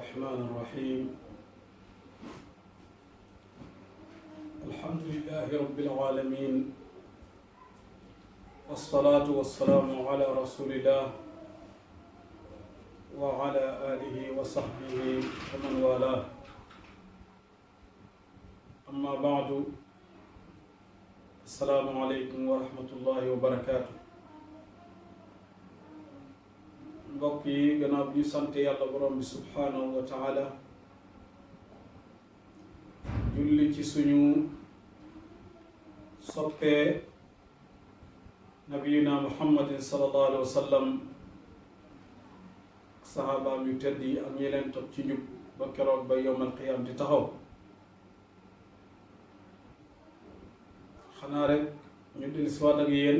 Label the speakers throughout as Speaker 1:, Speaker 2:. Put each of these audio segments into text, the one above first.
Speaker 1: الرحمن الرحيم الحمد لله رب العالمين والصلاة والسلام على رسول الله وعلى آله وصحبه ومن والاه أما بعد السلام عليكم ورحمة الله وبركاته mbokk yi gannaaw bi ñu sant yàlla borom bi subhaanahu wa taala julli ci suñu soppee nabiyina muhammadin sallallahu alayhi wa sallam sahabaam yu tedd yi ak ñi leen topp ci njub ba keroog ba yowmal qiyaam di taxaw xanaa rek ñu dellusiwaat ak yéen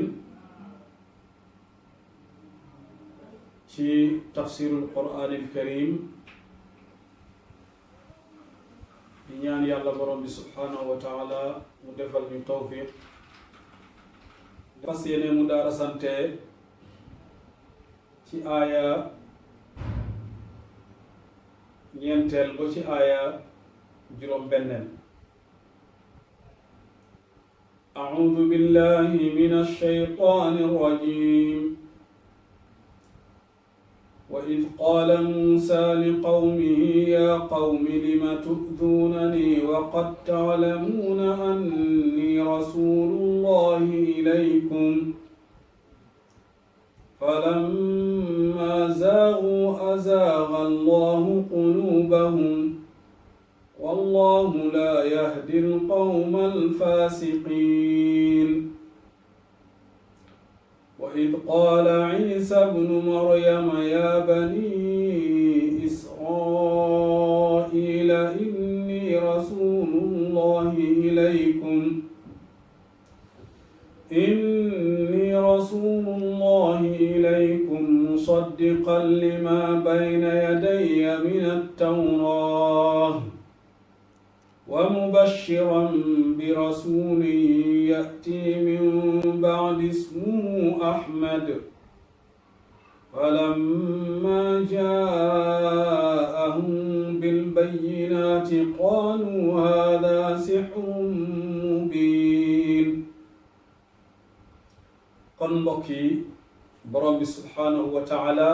Speaker 1: ci tafsirul quraanil karim di ñaan yàlla borom bi subhaanahu wa taala mu defal ñu tawfiq fas yéene mu daara sante ci aaya ñeenteel ba ci aaya juróom benneel a'uudu billahi minash shaytaanir rajiim وإذ قال موسى لقومه يا قوم لم تؤذونني وقد تعلمون أني رسول الله إليكم فلما زاغوا أزاغ الله قلوبهم والله لا يهدي القوم الفاسقين وإذ قال عيسى ابن مريم يا بني إسرائيل إني رسول الله إليكم مصدقا لما بين يدي من التوراة ومبشرا برسول يأتي من بعد اسمه أحمد فلما جاءهم بالبينات قالوا هذا سحر مبين kon mbokk yi borom bi subhaanahu wa taala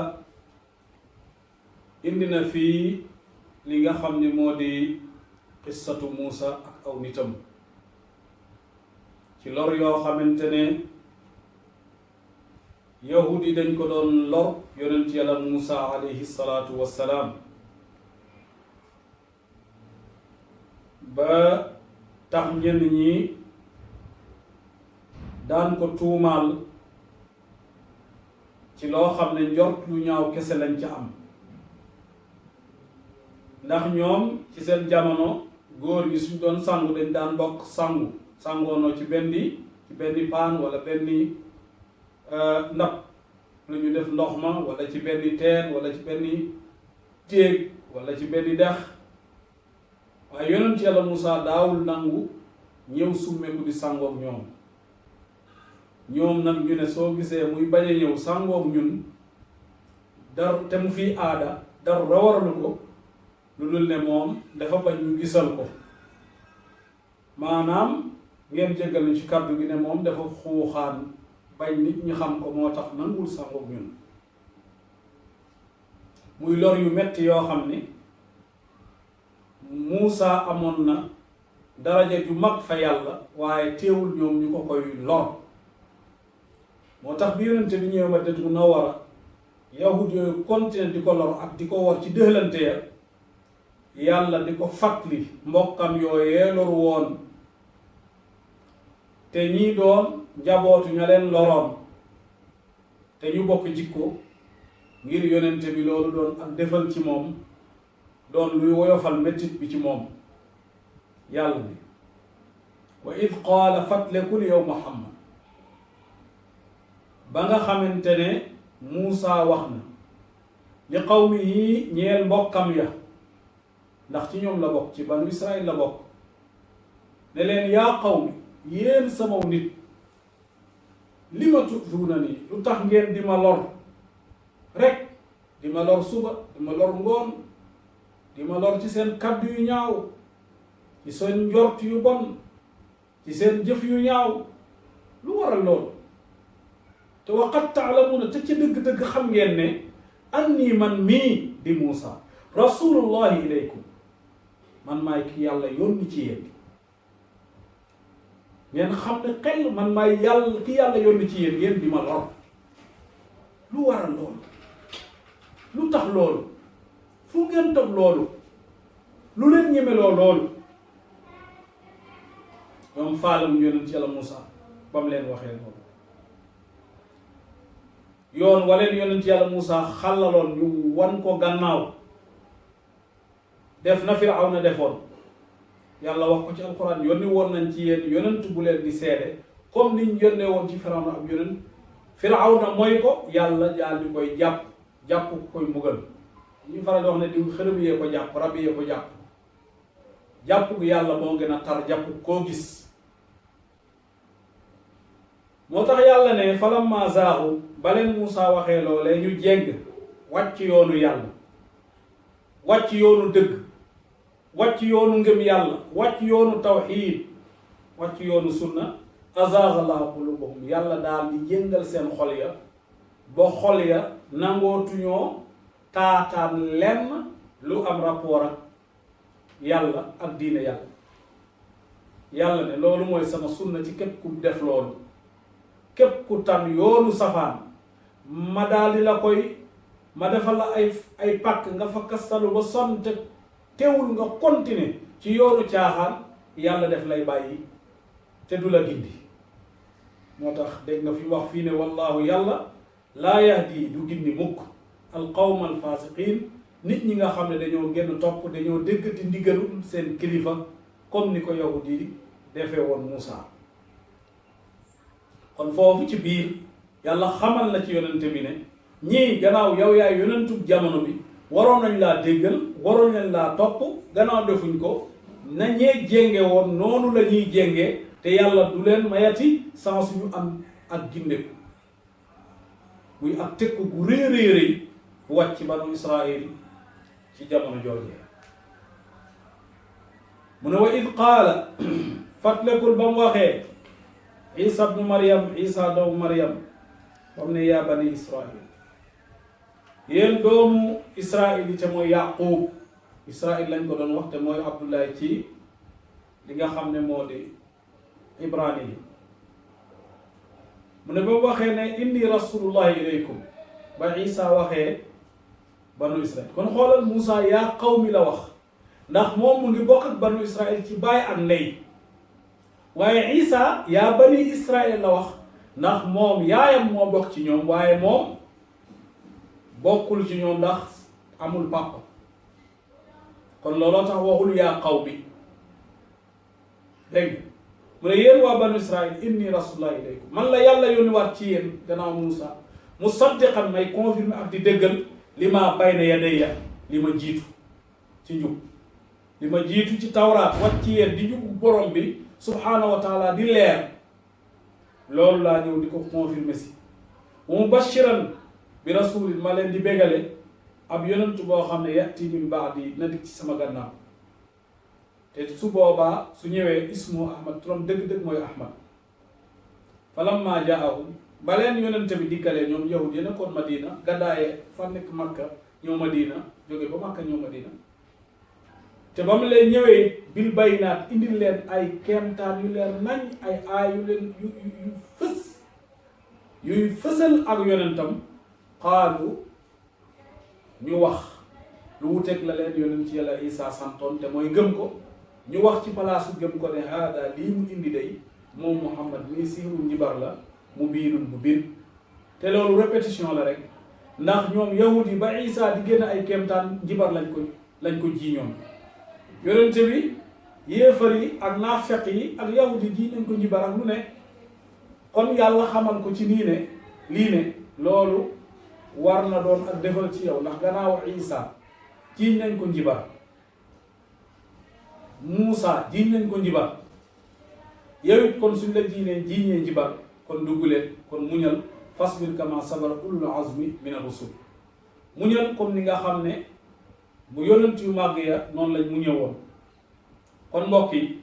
Speaker 1: indi na fii li nga xam ne moo di qissatu Muusa ak aw nitam ci lor yoo xamante ne yahud yi dañ ko doon lor yonent yàlla Muusa alayhi salaatu wassalaam ba tax ñenn ñi daan ko tuumaal ci loo xam ne njort lu ñaaw kese lañ ca am ndax ñoom ci seen jamono góor gi suñ doon sangu dañ daan bokk sangoonoo ci benn paan wala benn ndab lu ñu def ndox ma wala ci benn teen wala ci benn téeg wala ci benn dex waaye yonent yàlla Muusa daawul nangu ñëw summeeku di sangoog ñoom nag ñu ne soo gisee muy bañ a ñëw sangoog ñun te mu fii aada dara waralu ko lu dul ne moom dafa bañ ñu gisal ko maanaam ngeen jéggal ñu ci kàddu gi ne moom dafa xuuxaan bañ nit ñi xam ko moo tax nangul sangoog ñun muy lor yu metti yoo xam ni Muusa amoon na daraja ju mag fa yàlla waaye teewul ñoom ñu ko koy lor moo tax bi yonente bi ñëwee Madinatu Munawwara yahud yooyu continué di ko lor ak di ko war ci dëxlante ya yàlla di ko fàttali mbokkam yooyee loru woon te ñii doon njabootu ña leen loroon te ñu bokk jikko ngir yonente bi loolu doon ak defal ci moom doon luy woyofal mettit bi ci moom yàlla bi wa id qaala fatlekul yow Muhammad ba nga xamante ne Muusa wax na li qawmihi ñeel mbokkam ya ndax ci ñoom la bokk ci banu Israël la bokk ne leen yaa qawmi yéen samaw nit li ma tu'zuunanii lu tax ngeen di ma lor rek di ma lor suba di ma lor ngoon di ma lor ci seen kaddu yu ñaaw ci seen njort yu bon ci seen jëf yu ñaaw lu waral loolu te waqad taalamuuna te ci dëgg-dëgg xam ngeen ne anni man mii di Muusa rasulullahi ilaykum man maay ki yàlla yónni ci yéen ngeen xam ne xel man maay yàlla ki yàlla yónni ci yéen ngeen di ma lor lu waral loolu lu tax loolu fu ngeen toog loolu lu leen ñemeloo loolu ñoom faalam yonent yàlla Muusa ba mu leen waxee loolu yoon waleen yonent yàlla Muusa xàllaloon ñu wan ko gannaaw def na Firawna defoon yàlla wax ko ci alquran yónni woon nañ ci yéen yonent bu leen di seede comme niñ yónnee woon ci Firawna ab yonent Firawna mooy ko yàlla daal di koy jàpp ko koy mbugal ñu faral di wax ne di xërëm yee ko jàpp rab yee ko jàpp gu yàlla moo gën a tar jàpp koo gis moo tax yàlla ne falamma zaaxu baleen Muusa waxee loolee ñu jeng wàcc yoonu yàlla wàcc yoonu dëgg wàcc yoonu ngëm yàlla wàcc yoonu tawxiid wàcc yoonu sunna azaaxa Allaahu quluubahum yàlla daal di yëngal seen xol ya ba xol ya nangootuñoo taataan lenn lu am rapport ak yàlla ak diine yàlla ne loolu mooy sama sunna ci képp ku def loolu képp ku tànn yoonu safaan ma daal di la koy ma defal la ay pàkk nga fa kastalu ba sonn te teewul nga continuer ci yoonu caaxaan yàlla def lay bàyyi te du la gindi moo tax dégg nga fi wax fii ne wallaahu yàlla laa yahdi du gindi mukk alqawma alfasiqin nit ñi nga xam ne dañoo génn topp dañoo déggati ndigalul seen kilifa comme ni ko yahudi yi defee woon Muusa kon foofu ci biir yàlla xamal na ci yonente bi ne ñii gannaaw yow yaay yonentub jamono bi waroon nañ laa déggal waroon nañ laa topp gannaaw defuñ ko na ñee jénge woon noonu la ñuy jéngee te yàlla du leen mayati sans suñu am ak gindeku muy ak tëkku gu rëy bu wàcc banu Israil ci jamono joojee mu ne wa id qaala fatlekul ba mu waxee Isa bnu Maryam Isa doomu Maryam bam ne yaa bani Israil yéen doomu Israil yi te mooy Yaqub Israil lañ ko doon wax te mooy Abdoulaye ci li nga xam ne moo di ibrani yi mu ne ba waxee ne inni rasulullahi ilaykum ba Isa waxee banu Israil kon xoolal Muusa yaa qawmi la wax ndax moom mu ngi bokk ak banu Israil ci baay ak ndey waaye Isa yaa bani Israil la wax ndax moom yaayam moo bokk ci ñoom waaye moom bokkul ci ñoom ndax amul papa kon looloo tax waxul yaa qawmi dégg mu ne yéen waa banu Israil inni rasulullahi ilaykum man la yàlla yónni waat ci yéen gannaaw Muusa musaddiqan may confirmer ak di dëggal li ma bayna yadayya li ma jiitu ci njub li ma jiitu ci tawraat wat ci yéen di njubu borom bi subhaanahu wa taala di leer loolu laa ñëw di ko confirmer si wa mubashiran bi rasulin ma leen di bégale ab yonentu boo xam ne yati min baadi na dik ci sama gannaaw te su boobaa su ñëwee ismu ahmad turam dëgg-dëgg mooy ahmad falamma jaahum ba leen yonente bi dikkalee ñoom yahud yi nekkoon Madina gàddaaye fa nekk Makka ñëw Madina jóge ba Makka ñëw Madina te ba mu leen ñëwee bil baynaat indil leen ay kéemtaan yu leen nañ ay aay yu leen yu fës yuy fësal ak yonentam xaalu ñu wax lu wuteeg la leen yonent yàlla Isa santoon te mooy gëm ko ñu wax ci palaasu gëm ko ne haada lii mu indi day moom Muhammad mii siiru njibar la mu biirun bu biir te loolu répétition la rek ndax ñoom yahud yi ba Isa di génn ay kéemtaan njibar lañ ko jiiñoon yonente bi yéefar yi ak naafeq yi ak yahud yi ji nañ ko njibar ak lu ne kon yàlla xamal ko ci nii ne lii ne loolu war na doon ak defal ci yow ndax gannaaw Isa jiiñ nañ ko njibar Muusa jiiñ nañ ko njibar yow it kon suñ la jiiñee njibar kon dugguleen kon muñal fasbir kama sabara ulul azmi min ar-rusul muñal comme ni nga xam ne bu yonent yu màgg ya noonu lañ mu ñëwoon. kon mbokk yi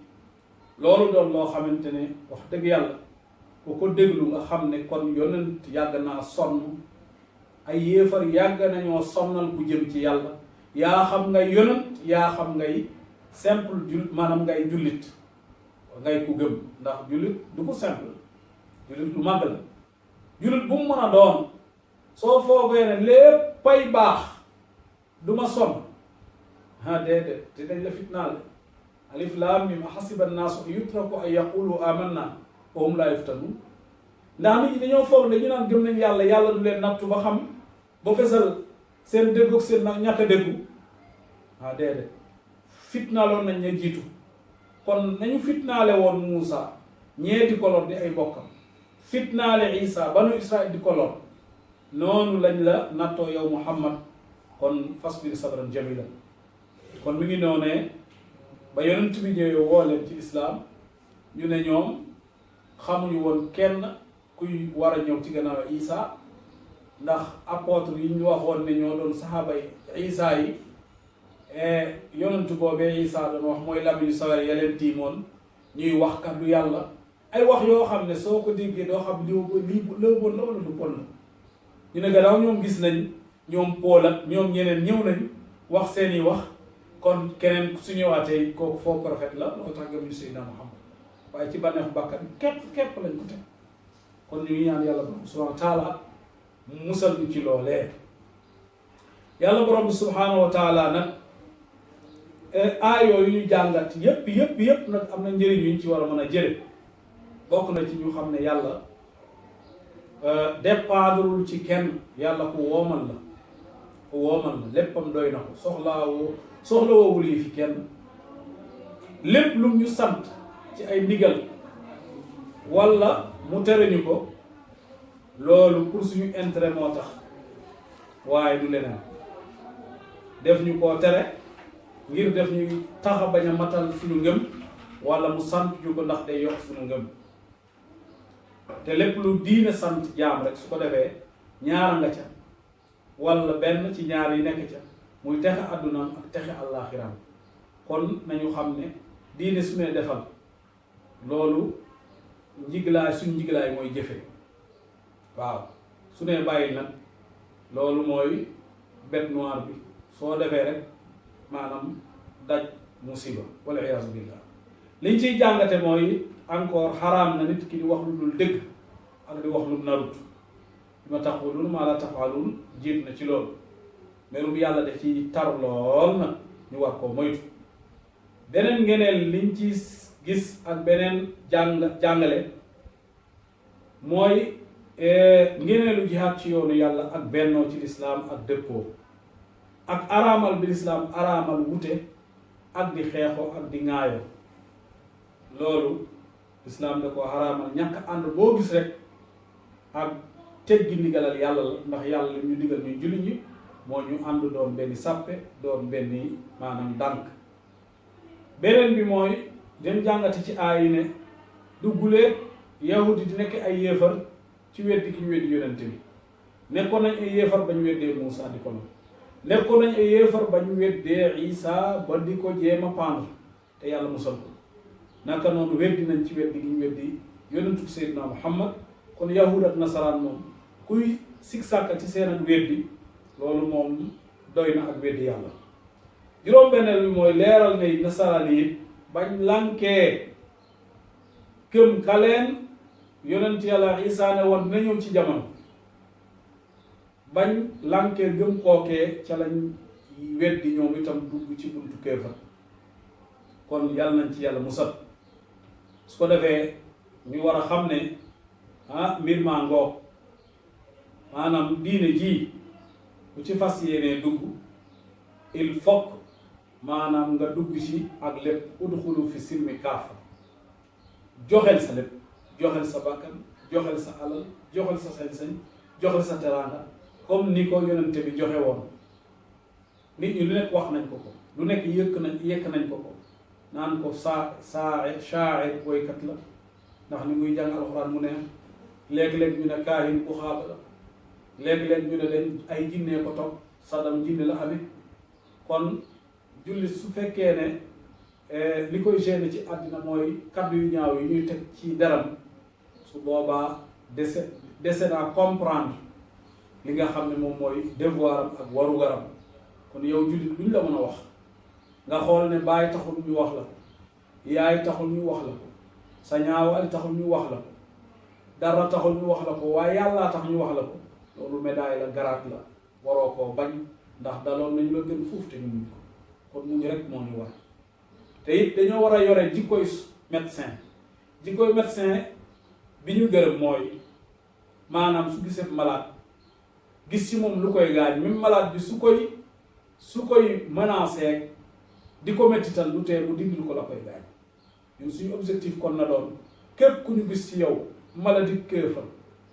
Speaker 1: loolu doon loo xamante ne wax dëgg yàlla ku ko déglu nga xam ne kon yonent yàgg naa sonn, ay yéefar yàgg nañoo sonnal ku jëm ci yàlla, yaa xam ngay yonent yaa xam ngay simple jullit, maanaam ngay jullit ngay ku gëm, ndax jullit du ko simple, jullit du màgg la. jullit bu mu mën a doon soo foogee ne léppay baax du ma sonn déedéet te dañ la fitnaal. alif laam miim ahasiba nnaasu an yutraku an yaqulu amanna wa hum laa yuftanuun. ndax nit ñi dañoo foog ne ñu naan gëm nañ yàlla, yàlla du leen nattu ba xam ba fesal seen déggu ak seen ñàkk a déggu. déedéet fitnaaloon nañ ña jiitu. kon nañu fitnaale woon Muusa ñee di ko lor di ay bokkam, fitnaale Isa banu Israil di ko lor, noonu lañ la nattoo yow Muhammad. kon fasbir sabran jamilan. kon mi ngi noonee ba yonent bi ñëwee woo leen ci islaam, ñu ne ñoom xamuñu woon kenn kuy war a ñëw ci gannaaw Isa, ndax apôtre yi ñu waxoon ne ñoo doon saxaaba yi Isa yi, yonent boobee Isa doon wax mooy lamiñu sawar ya leen tiimoon ñuy wax kàddu yàlla, ay wax yoo xam ne soo ko déggee doo xam lii bon la wala du bon la. ñu ne gannaaw ñoom gis nañ ñoom Pool ak ñoom ñeneen ñëw nañ wax seeni wax, kon keneen su ñëwaatee kooku faux prophète la, moo tax gëm ñu Seydina Muhammad, waaye ci bànneexu bàkkan képp lañ ko teg. kon ñu ngi ñaan yàlla borom subhanahu wa taala mu musal ñu ci loolee. yàlla borom bi subhanahu wa taala nag aayoo yu ñu jàngat yépp nag am na njëriñ yu ñu ci war a mën a jële. bokk na ci ñu xam ne yàlla dépendrul ci kenn, yàlla ku woomal la léppam doy na ko, soxlawoowul yi fi kenn. lépp lu ñu sant ci ay ndigal walla mu tere ñu ko, loolu pour suñu intérêt moo tax, waaye du leneen. def ñu koo tere ngir def ñu taxa bañ a matal suñu ngëm, walla mu sant ñu ko ndax day yokk suñu ngëm. te lépp lu diine sant jaam rek su ko defee ñaara nga ca, walla benn ci ñaar yi nekk ca, muy texe àddunaam ak texe àllaaxiraam. kon nañu xam ne diine su ne defal loolu suñ njiglaay mooy jëfe. waaw su ne bàyyi nag loolu mooy bête noire bi, soo defee rek maanaam daj musiba wala iyaazu billah. liñ ciy jàngate mooy encore xaraam na nit ki di wax lu dul dëgg ak di wax lu narut. ma taquluun maa laa taf'aluun jiit na ci loolu, merum yàlla da ci tar lool nag ñu war koo moytu. beneen ngeneel liñ ci gis ak beneen jàngale mooy ngeneelu jihaad ci yoonu yàlla ak bennoo ci lislaam ak dëppoo, ak araamal bi lislaam araamal wute ak di xeexoo ak di ŋaayoo. loolu lislaam da ko araamal. ñàkk ànd boo gis rek ak teggi ndigalal yàlla la, ndax yàlla li ñu digal ñu julli ñi moo ñu ànd doon benn sàppe, doon benn maanaam dànk. beneen bi mooy den jàngati ci aay ne duggulee yahudi di nekk ay yéefar ci weddi gi ñu weddi yonent bi. nekkoon nañ ay yéefar ba ñu weddee Muusa di ko noonu, nekkoon nañ ay yéefar ba ñu weddee Isa ba di ko jéema pendre te yàlla musal ko. naka noonu weddi nañ ci weddi gi ñu weddi yonentu Seydina Muhammad. kon yahud ak nasaraan moom kuy sig sàkka ci seen ak weddi, loolu moom doy na ak weddi yàlla. juróom-benneel bi mooy leeral ne nasaraan yi bañ lànkee këm kaleen yonent yàlla Isaa ne woon dina ñëw ci jamono, bañ lànkee gëm kookee ca lañ weddi ñoom itam dugg ci buntu kéefar. kon yàlla nañ ci yàlla musal. su ko defee ñu war a xam ne mbir maa ngoog, maanaam diine ji ku ci fas yéenee dugg il faut maanaam nga dugg ci ak lépp. udxulu fi silmi kaafa, joxel sa lépp, joxel sa bakkan, joxel sa alal, joxel sa sañ-sañ, joxel sa teraanga, comme ni ko yonente bi joxe woon. nit ñi lu nekk wax nañ ko ko, lu nekk yëkk nañ ko ko, naan ko shaa'ir boykat la, ndax ni muy jàng alxuraan mu ne léeg-léeg ñu ne kaahin bu xaaba la, léeg-léeg ñu ne dañ ay jinnee ko topp, Saddam jinne la amee, kon jullit su fekkee ne li koy gêné ci àddina mooy kaddu yu ñaaw yi ñuy teg ci deram su boobaa dese naa comprendre li nga xam ne moom mooy devoiram ak warugaram. kon yow jullit luñ la mën a wax nga xool ne baay taxul ñu wax la ko yaay taxul ñu wax la ko sa ñaawal taxul ñu wax la ko dara taxul ñu wax la ko waaye yàllaa tax ñu wax la ko loolu médaille la garaat la waroo koo bañ ndax daloon nañu la gën fuuf te ñu muñ ko kon muñ rek moo ñu war te it dañoo war a yore jikkoy médecin bi ñu gërëm mooy maanaam su gisee malade gis ci moom lu koy gaañ même malade bi su koy menacé di ko mettital lu tee mu dindil ko la koy gaañ ñun suñu objectif kon na doon képp ku ñu gis ci yow maladie kéefal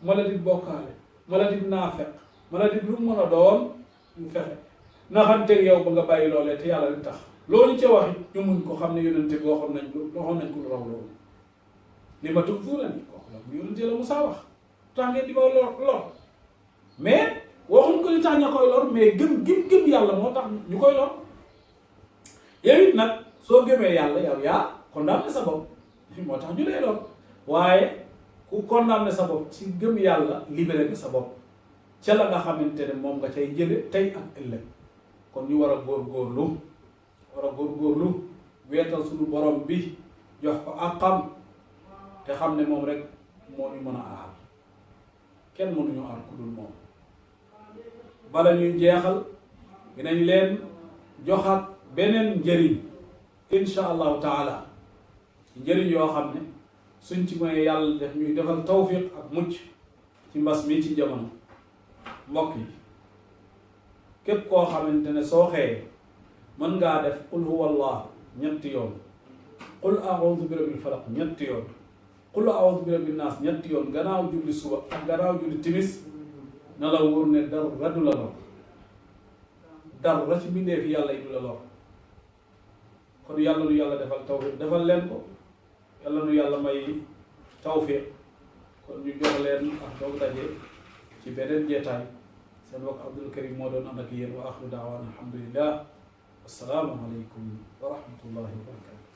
Speaker 1: maladie bokkaale maladie naafeq maladie lu mu mën a doon ñu fexe naxanteeg yow ba nga bàyyi loolee te yàlla rek tax loolu ca waxi ñu muñ ko xam ne yonente bi waxoon nañ ko lu raw loolu li ma tug fuura ni kooku la bu yonente la Musaa wax tax ngeen di ma lor mais waxuñ ko li tax ña koy lor mais gëm yàlla moo tax ñu koy lor yow it nag soo gëmee yàlla yow yaa condamné sa bopp moo tax ñu lay lor waaye ku condamné sa bopp ci gëm yàlla libéré nga sa bopp ca la nga xamante ne moom nga cay jële tey ak ëllëg kon ñu war a góorgóorlu weetal suñu borom bi jox ko àqam te xam ne moom rek moo ñu mën a aar kenn mënuñu aar ku dul moom. bala ñuy jeexal dinañ leen joxaat beneen njëriñ insha allahu taala njëriñ yoo xam ne suñ ci mooy yàlla def ñuy defal tawfiq ak mucc ci mbas mi ci jamono. mbokk yi képp koo xamante ne soo xëyee mën ngaa def qul huwa allah ñetti yoon qul a'udhu bi rabbil falaq ñetti yoon qul a'udhu bi rabbin nas ñetti yoon gannaaw julli suba ak gannaaw julli timis na la wóor ne dara du la lor dara ci mbindeef yàlla yi du la lor kon yàlla nu yàlla defal tawfiq defal leen ko yàlla nu yàlla may tawfiq kon ñu jox leen ak doog daje ci beneen jeetaay seen mbokk Abdoul Karim moo doon ànd ak yéen wa axiru daawaana alhamdulillah assalaamu aleykum wa rahmatullahi wa barakatu